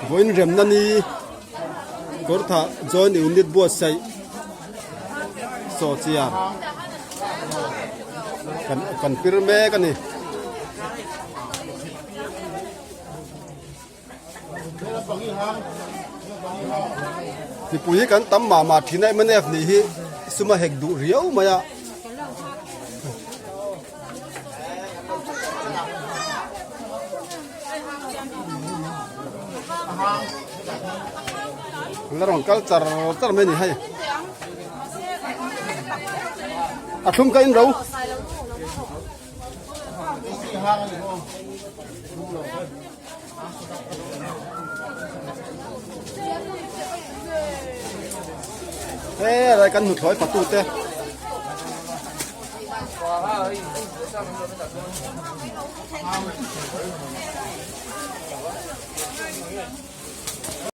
Vawiin remna ni kawrthah joint unit buatsaih sawhchiar kan kan pir mek a ni. Mipui hi kan tam mah mah thin a mnf nih hi sum a hek duh riau mai a. La rawn kal char char mai a ni hei. A thlum ka in ro. He lai kan nuthlawi fatu te.